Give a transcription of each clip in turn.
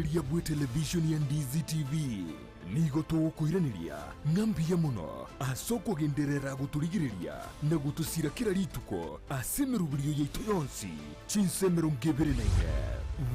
Omorigereria bw'etelevishoni ya Ndizi TV, nigo togokoiraneria ng'a mbuya mono ase okogenderera gotorigereria na gotosira kera rituko ase emeroberio yaito yonsi chinsa 24.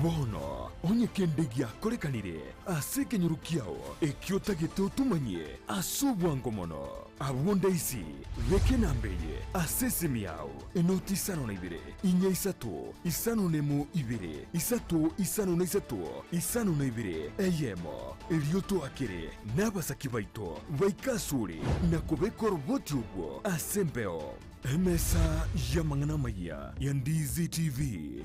Bono onye kende giakorekanire ase ekenyoro kiao ekio otagete otomanyie ase obwango mono, abwo ndaisi beka enamba eye ase esimi yao. Enoti isano na ibere, inya isato, isano nemo ibere, isato isano na isato, isano na ibere, eyemo. Erio toakere nabasaki baito baike asore na kobeka oroboti orwo ase embeo. Emesa y'amang'ana amayia ya Ndizi TV.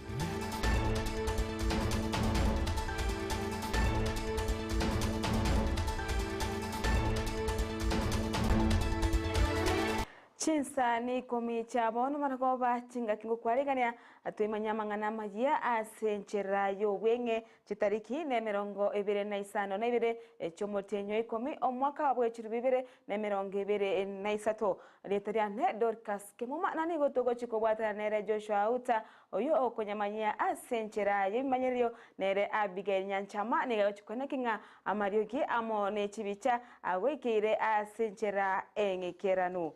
Chinsa n'ikomi chia bono baragoba chingaki ngokwarigania, toimanye amang'ana amayia ase enchera y'obweng'e, chitariki nemerongo ebere na isano na ibere chi'omotienyi o ikomi, omwaka bw'echilifu ibere na emerongo ebere na isato. Rieta riane Dorcas Kemuma, na nigo togochia kobwatana nere Joshua Auta, oyio okonyamanyia ase enchera y'ebimanyererio, nere Abigail Nyanchama nigo agochia koeneki ng'a amariogi amo ne chibicha agoikeire ase enchera eng'ikeranu.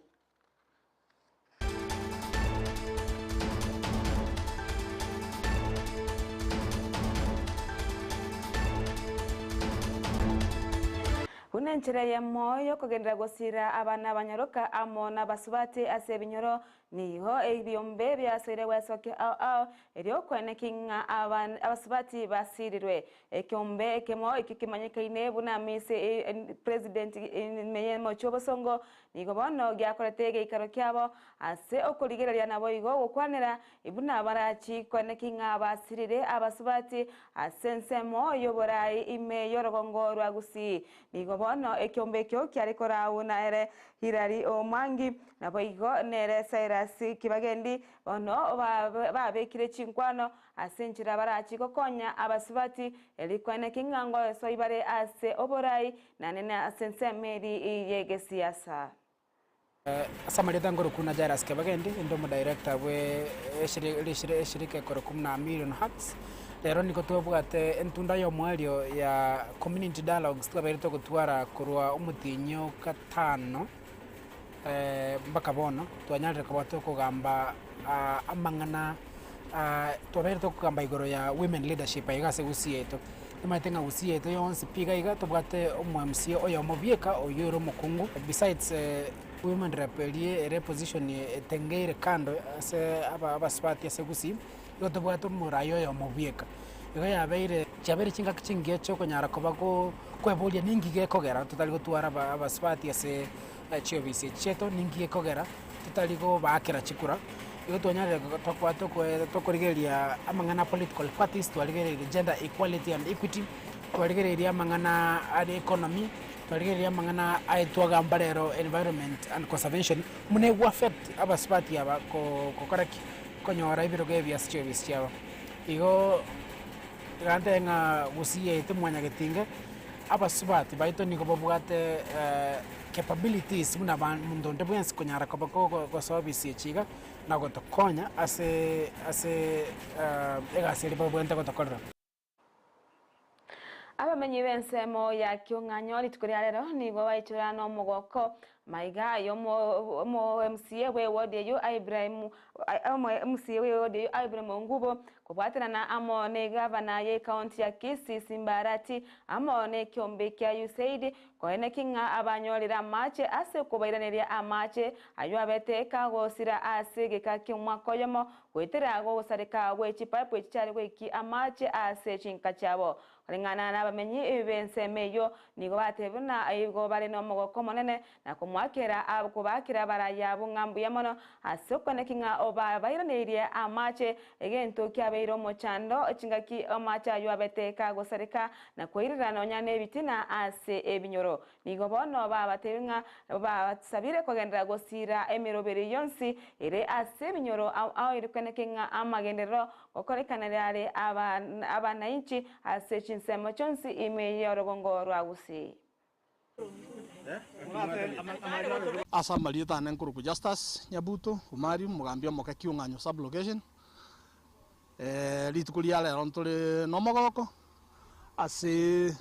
Buna enchera eyemo y'okogenderera gosiira abana abanyaroka amo nabasubati ase ebinyoro, Nigo ebiombe biasoire gwesokia ao ao, erio kweneki ng'a abasubati basirirwe. Ekeombe ekemo ekio kemanyekaine buna Miss President ime y'omochie obosongo, nigo bono giakorete egeikaro kiabo ase okorigereria naboigo gokwanera buna barachi kweneki ng'a basirire abasubati ase ensemo y'oborai ime y'orogongo rwa Gusii. Nigo bono ekeombe ekio kiare korau nere Hilary Omwangi, Naboigo nere Sairasi Kibagendi bono babekire chinkwano ase enchera barachi gokonya abasubati, erikwane ki ng'a ngoesoi bare ase oborai naende ase ensemo eri y'egesiasa. Ase amarieta nkorokwa buna Jairus Kibagendi, inde omodirector bwe eshirika ekorokwa buna Million Hearts. Rero nigo twabwate entunda y'omoerio ya community dialogues twabeire togotwara korwa omotienyi o gatano. Mpaka bono twanyarire koba tokogamba amang'ana twabeire tokogamba igoro ya women leadership aiga ase gusii yaito. Omanyete ng'a gusii yaito yonsi pi iga iga tobwate omo MCA oyomo bieka oywo ore omokungu besides women rep eria ere eposition etengeire kando ase abasubati ase gusii, nigo tobwate omoraia oyomo bieka. Igo yabeire chiabeire chingaki chingiya chiokonyara koba kweboria ninki gekogera totari gotwara abasubati ase chiofisi echi chiaito, ninki gekogera totari kobaakera chikura. Igo twanyarire tokoba tokorigereria amang'ana a political parties, twarigereirie gender equality and equity, twarigereirie amang'ana are economy, twarigereirie amang'ana aye twagamba rero environment and conservation, buna ego affect abasubati aba gokora ki? Konyora ebirogo ebi ase chiofisi chiabo. Igo iga ntebe ng'a gusii yaito mwanyagetinge, abasubati baito nigo babwate capabilities buna monto onde bwensi konyara koba gosoa ofisi echi iga, na gotokonya ase ase egasi eria babwenerete gotokorera. Abamenyi b'ensemo ya Kiong'anyo rituko ria rero nigo baichora nomogoko Maiga y'omo MCA bw'ewodi eyio Ibrahim omo MCA bw'ewodi eyio Ibrahim Ongubo kobwaterana amo negavana y'ecounty ya Kisii Simba Arati amo nekiombe kia USAID koeneki ng'a abanyorire amache ase okobairaneria amache ayio abete kagosira ase egeka ki'omwaka oyomo goetera gogosareka gwe chipipe echi chiare goikia amache ase chinka chiabo. Koreng'ana nabamenyi b'ensemo eyio, nigo batebire buna igo bare nomogoko omonene, na komoakera kobaakera abarai abwo ng'a mbuya mono ase okoeneki ng'a obabairaneirie amache, egento kiabeire omochando chingaki amache ayio abete kagosareka na koirera nonya nebitina ase ebinyoro. Nigo bono babatebirie ng'a babasabire kogenderera gosiira emeroberi yonsi ere ase ebinyoro ao ere koeneki ng'a amagenderero Gokorekanere are abanainchi ase chinsemo chionsi ime y'orogongo rwa Gusii. Ase amarieta ane nkorokwa Justus Nyabuto Omari, omogambi omoke Kiung'anyo sub-location. Rituko ria rero ntore nomogoko. Ase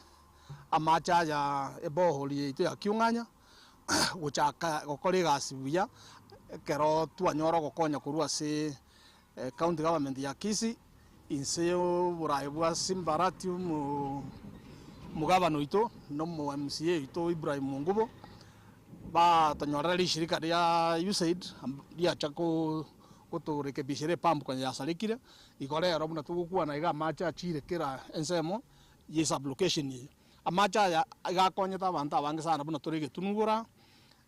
amache aya ebohori yaito ya kiung'anya, gochaka gokora egasi buya, ekero twanyora ogokonya korwa ase county government ya Kisii, inse y'oboraai bwa Simbarati omogabana oito na omo MCA oito Ibrahim Ongubo, batonyorera rishirika ria USAID riacha gotorekebishera epump konya yasarekire, igo rero buna togokwana iga amache achire kera ensemo ye sublocation eye. Amache aya iga akonyete abanto abange sana buna tore egetunugura,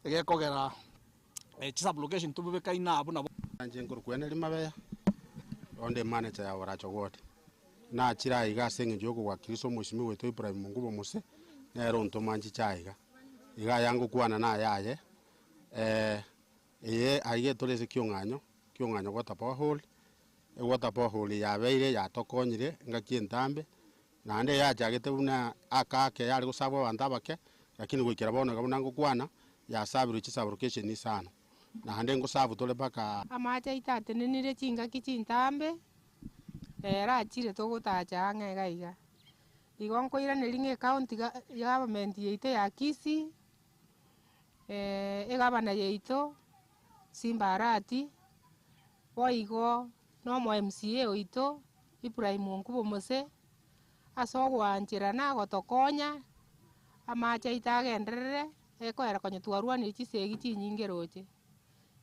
egekogera chisublocation tobibekaine abwo nabo. Inche nkorokwa Henry Mabeya, onde emanager ya Oracho Ward. Nachire aiga ase eng'encho ya okogwakirisia omosimi oito Ibrahim Ongubo Mose, nere ontoma nchiche aiga. Iga aya ngokwana naye aye, eye aiga etore ase kiong'anyo, kiong'anyo water borehole, ewater borehole yabeire yatokonyire engaki entambe, naende yachagete buna aka ake yare gosabwa abanto abake, lakini goikera bono iga buna ngokwana, yasabirwe chisublocation isano, naende ngosabu tore mpaka. Amache aito atenenire chingaki chintambe, ere achire togotacha ang'e iga iga. Igo nkoiraneria ng'a ecounty government yaito ya Kisii, egavana yaito Simba Arati, boigo na omo MCA oito Ibrahim Onkubo Mose, ase ogoancherana gotokonya, amache aito agenderere, ekoera konya twarwanire chisegi chinyinge roche.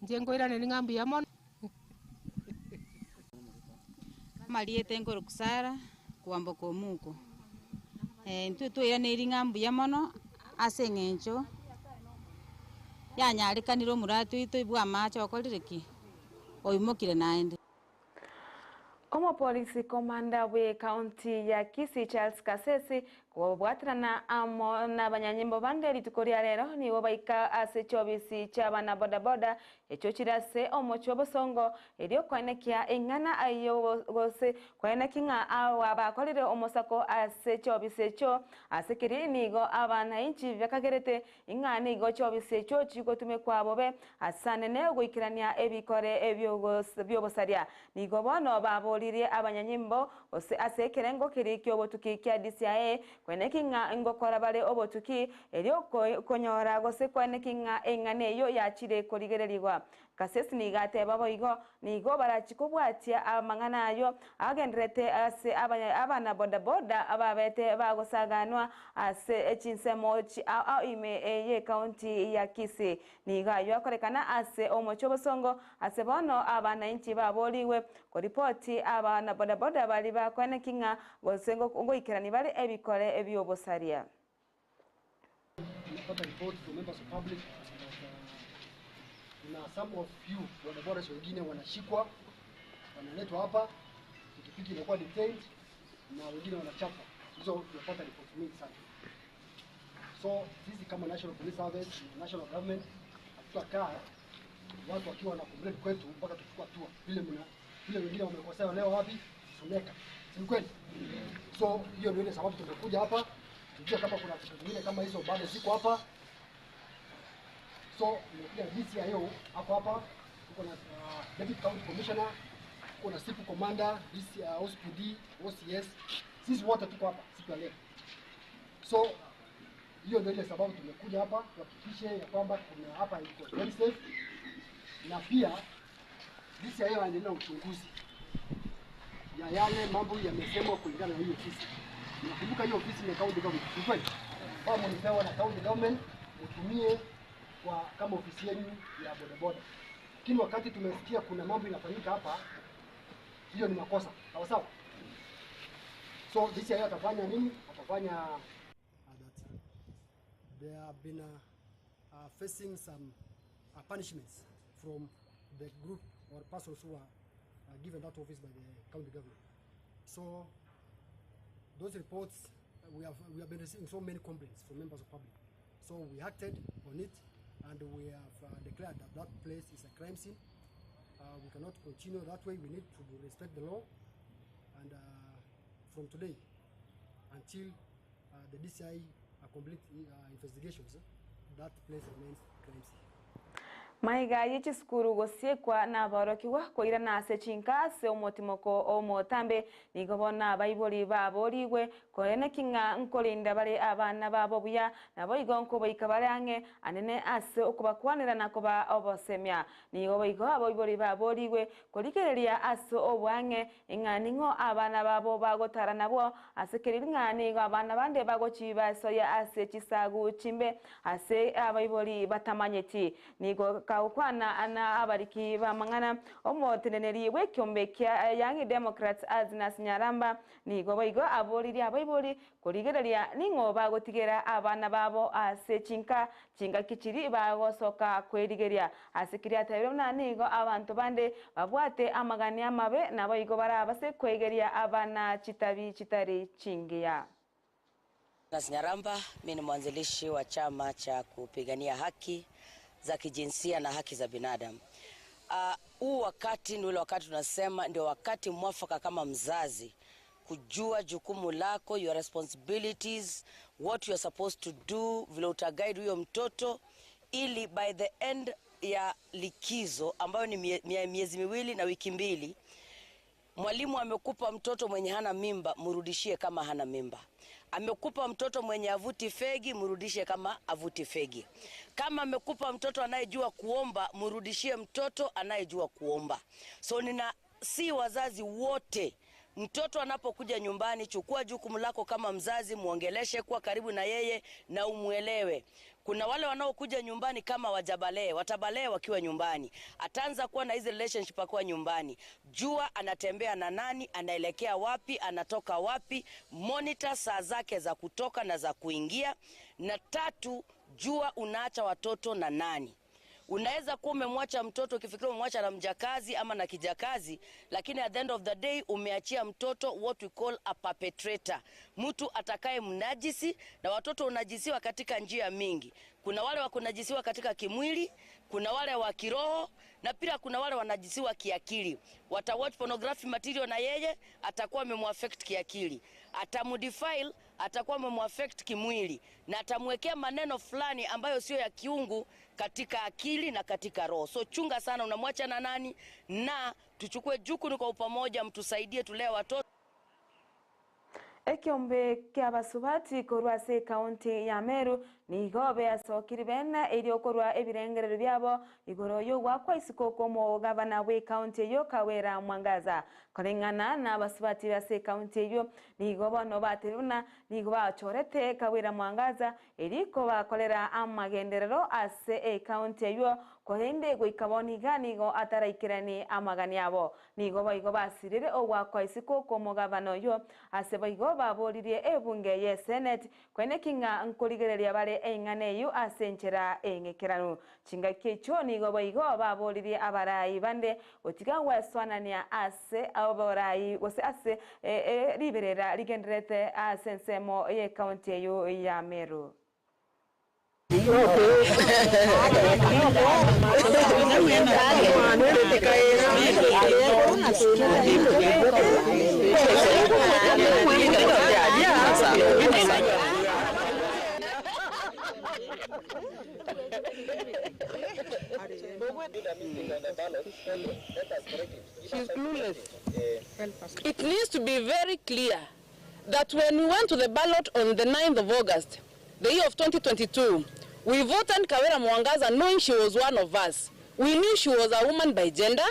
Inche nkoiraneria ng'a mbuya mono. Amarieta nkorokwa Sarah kwamboka omuko. Intwe twairaneirie ng'a mbuya mono ase eng'encho yanyarekanire omorati oito bwa amache okorire ki? Oimokire naende. Omopolisi komanda bw'ekaunti ya Kisii Charles Kasesi kobwaterana amo nabanyanyimbo bande rituko ria rero nigo baika ase chiobisi chi'abana bodaboda echio chire ase omochie obosongo erio koenekia eng'ana ayio gose koenekia ng'a aba bakorire omosako ase chiobisi echio ase keri nigo abanainchi bakagerete Ing'a nigo chiobisi echio chigotumekwa bobe asanene goikerania ebikore bi'obosaria. Nigo bono baboririe abanyanyimbo gose ase ekerengo keria ki'obotuki kia DCIA kweneki ng'a ngokora bare obotuki erio konyora gose kweneki ng'a eng'ana eyio yachire korigererigwa. Kasesi nigo ateba boigo, nigo barachie kobwatia amang'ana ayio agendererete ase abana bodaboda ababete bagosaganwa ase chinsemo chiao ime y'ecounty ya Kisii. Nigo ayio akorekana ase omochie obosongo ase bono abanainchi baborigwe koripoti abana bodaboda baria bakoeneki ng'a gose ngoikerani bare ebikore bi'obosaria. Tumepata report from members of public that kuna some of you bodabodas wengine wanashikwa wanaletwa hapa, pikipiki inakuwa detained na wengine wanachapwa. Hizo tumepata report mingi sana. So sisi kama National Police Service na national government hatutakaa watu wakiwa na complain kwetu mpaka tuchukua hatua vile mna vile wengine wamekosea leo wapi Suneka, si kweli? So hiyo ndio ile sababu tumekuja hapa tujue kama kuna vitu vingine kama hizo bado ziko hapa. So nimekuja DCIO hapo hapa, tuko na Deputy County Commissioner, tuko na Sipu Commander, DC, OCPD, OCS, sisi wote tuko hapa siku ya leo. So hiyo ndio ile sababu tumekuja hapa tuhakikishe ya kwamba kuna hapa iko very safe, na pia DCIO anaendelea na uchunguzi ya yale mambo yamesemwa kulingana na hiyo ofisi. Nakumbuka hiyo ofisi ni county government, si kweli? Kama mlipewa na county government mtumie kwa kama ofisi yenu ya bodaboda, lakini wakati tumesikia kuna mambo inafanyika hapa, hiyo ni makosa, sawa sawa. So DCIO atafanya nini? Atafanya that they have been facing some punishments from the group or persons who are given that office by the county government. So those reports, we have been receiving so many complaints from members of public. So we acted on it and we have declared that that place is a crime scene. We cannot continue that way. We need to respect the law. And from today until the DCI complete investigations, that place remains crime scene. Maiga ye chisukuru gosiekwa naborokigwa koirana ase chinka ase omotimoko omotambe, nigo bono abaibori baborigwe, Korende ng'a nkorinda bare abana babo buya, naboigo nkobaika bare ang'e anene ase okobakwanera na kobaa obosemia. Nigo boigo abaibori baborigwe korigereria ase oboang'e ng'a ning'o abana babo bagotara nabwo, ase keriri ng'a nigo abana bande bagochibasoyia ase chisagu chimbe ase abaibori batamanyeti. Nigo kagokwana na abariki b'amang'ana, omoteneneri bw'ekiombe kia Young Democrats Agnes Nyaramba nigo boigo aboririe abaibori korigereria ning'o bagotigera abana babo ase chinka chingaki chiria bagosoka kwerigeria. Ase keria atebire buna nigo abanto bande babwate amagani amabe naboigo barabase kwegeria abana chitabi chitari chingiya. Agnes Nyaramba, Mi ni mwanzilishi wa chama cha kupigania haki za kijinsia na haki za binadamu. Huu wakati ni ule wakati tunasema ndio wakati mwafaka kama mzazi kujua jukumu lako, your responsibilities, what you are supposed to do, vile utaguide huyo mtoto ili by the end ya likizo ambayo ni miezi miwili na wiki mbili, mwalimu amekupa mtoto mwenye hana mimba, mrudishie kama hana mimba. Amekupa mtoto mwenye avuti fegi, mrudishe kama avuti fegi. Kama amekupa mtoto anayejua kuomba, mrudishie mtoto anayejua kuomba. So nina si wazazi wote, mtoto anapokuja nyumbani, chukua jukumu lako kama mzazi, muongeleshe, kuwa karibu na yeye na umuelewe. Kuna wale wanaokuja nyumbani kama wajabalee, watabalee wakiwa nyumbani. Ataanza kuwa na hizi relationship akiwa nyumbani. Jua anatembea na nani, anaelekea wapi, anatoka wapi, monitor saa zake za kutoka na za kuingia. Na tatu, jua unaacha watoto na nani. Unaweza kuwa umemwacha mtoto ukifikiria umemwacha na mjakazi ama na kijakazi, lakini at the end of the day umeachia mtoto what we call a perpetrator, mtu atakaye mnajisi. Na watoto unajisiwa katika njia mingi. Kuna wale wa kunajisiwa katika kimwili, kuna wale wa kiroho, na pia kuna wale wanajisiwa kiakili. Wata watch pornography material na yeye atakuwa amemuaffect kiakili, atamudefile atakuwa amemuaffect kimwili, na atamwekea maneno fulani ambayo sio ya kiungu katika akili na katika roho. So chunga sana unamwacha na nani, na tuchukue jukumu kwa upamoja, mtusaidie tulee watoto. Ekiombe kiabasubati korwa ase ekaunti ya Meru nigo beasokire bene erio korwa ebirengerero biabo igoro y'ogwakwa isiko kw'omogavana bw'ekaunti eyo Kawira Mwangaza. Koreng'ana na abasubati ase ekaunti eyo nigo bono batebire buna nigo bachorete Kawira Mwangaza eri kobakorera amagenderero ase ekaunti eyo korende goika bono iga nigo ataraikerani amagani abo. Nigo boigo basirire ogwakwa isiko kw'omogavana oyo ase boigo baboririe ebunge ye Senate kweneki ng'a nkorigereria bare eng'ana eyo ase enchera eng'ekeranu. Chingaki echio nigo boigo baboririe abarai bande gotiga gweswanania ase oborai gose ase riberera rigendererete ase ensemo y'ekaunti eyo ya Meru. It needs to be very clear that when we went to the ballot on the 9th of August, the year of 2022, we voted Kawira Mwangaza knowing she was one of us. We knew she was a woman by gender,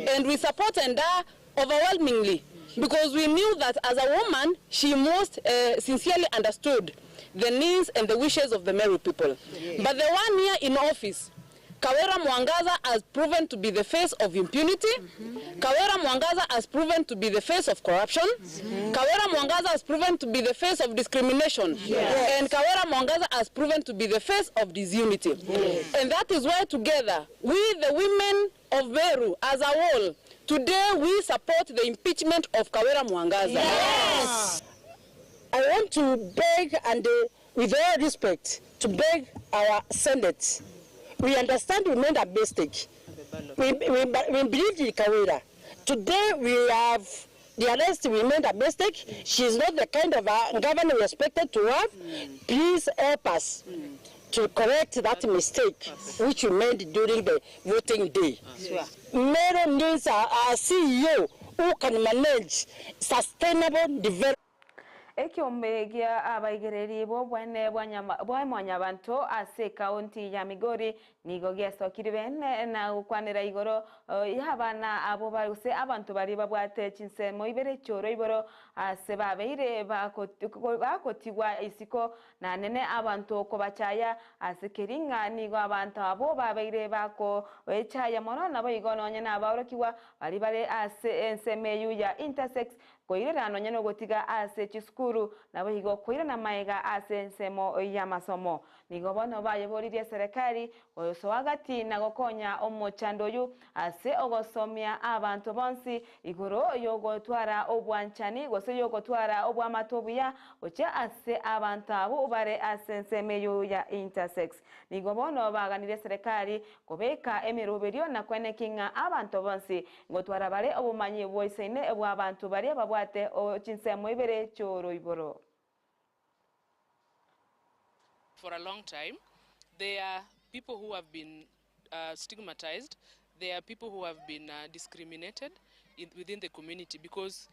and we supported her overwhelmingly because we knew that as a woman, she most sincerely understood the needs and the wishes of the Meru people. But the 1 year in office, Kawira Mwangaza has proven to be the face of impunity. Kawira Mwangaza has proven to be the face of corruption. Kawira Mwangaza has proven to be the face of discrimination. And Kawira Mwangaza has proven to be the face of disunity. And that is why together, we the women of Meru as a whole, today we support the impeachment of Kawira Mwangaza. I want to beg and with all respect, to beg our Senate. We understand we made a mistake. We believed in Kawira. Today we have realized we made a mistake. She is not the kind of a governor we expected to have. Please help us. to correct that mistake which we made during the voting day. Meru needs a CEO who can manage sustainable development. Ekiombe gia abaigereri b'obwene bwa mwanyabanto ase ekaunti ya Migori nigo giasokire bene na gokwanera igoro y'abana abwo gose abanto baria babwate chinsemo ibere chi'oroiboro ase babeire bagotigwa isiko na nene abanto kobachaya ase keri ng'a nigo abanto abwo babeire bakoechaya mono naboigo nonye nabaorokigwa baria bare ase ensemo eyio ya intersex Koirera nonya nogotiga ase chisukuru, naboigo koirana maega ase ensemo y'amasomo. Nigo bono bayeboririe eserekari gosoa gati na gokonya omochando oyu ase ogosomia abanto bonsi igoro y'ogotwara obwanchani gose y'ogotwara obwamato obuya gochia ase abanto abwo bare ase ensemo eyio ya intersex. Nigo bono baganirie eserekari kobeka emeroberio na koenekia ng'a abanto bonsi Ngotwara bare obomanyi bwoisaine bw'abanto baria babwate chinsemo ibere chi'oroiboro. For a long time they are people who have been stigmatized, they are people who have been discriminated within the community because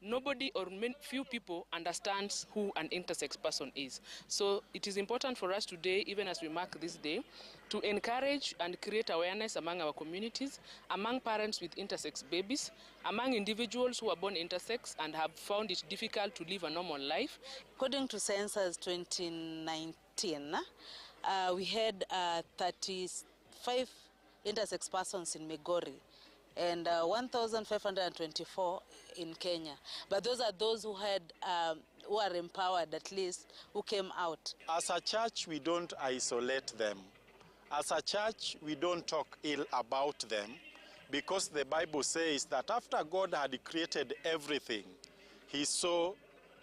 nobody or many, few people understands who an intersex person is. So it is important for us today, even as we mark this day, to encourage and create awareness among our communities, among parents with intersex babies, among individuals who are born intersex and have found it difficult to live a normal life. According to Census 2019, we had 35 intersex persons in Migori and 1,524 in Kenya. But those are those who had, who are empowered at least, who came out. As a church, we don't isolate them. As a church, we don't talk ill about them, because the Bible says that after God had created everything, he saw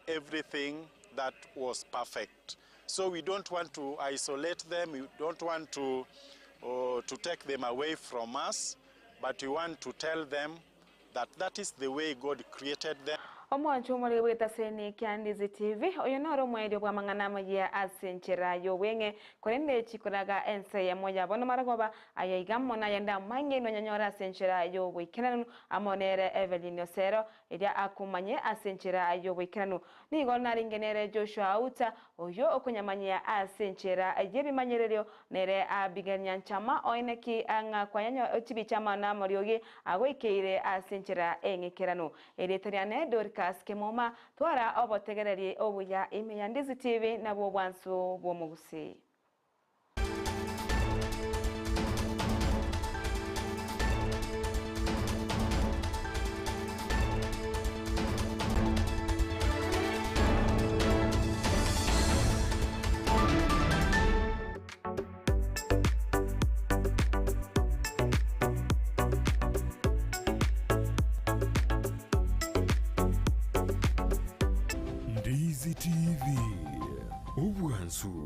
everything that was perfect. So we don't want to isolate them, we don't want to take them away from us, but we want to tell them that that is the way God created them. Omwancho omorege bw'etaseni kia Ndizi TV, oyo noro omoerio bw'amang'ana amayia ase enchera y'obweng'e, korende chikoraga ense eyemo yabo namarogoba aya iga amo nayende amange nonyanyore ase enchera y'oboikeranu amo nere Evelyn Osero eria akomanye ase enchera y'oboikeranu. Nigo narenge nere Joshua Auta, oyio okonyamanyia ase enchera y'ebimanyererio, nere Abigail Nyanchama, oeneki ng'a kwanyanya chibicha amo namoriogi agoikeire ase enchera eng'ikeranu. Erieta riane Dorcas Kemuma, twara obotegereri obuya ime ya Ndizi TV nabwo obwansu bw'omogusii. Ndizi TV, obwansu.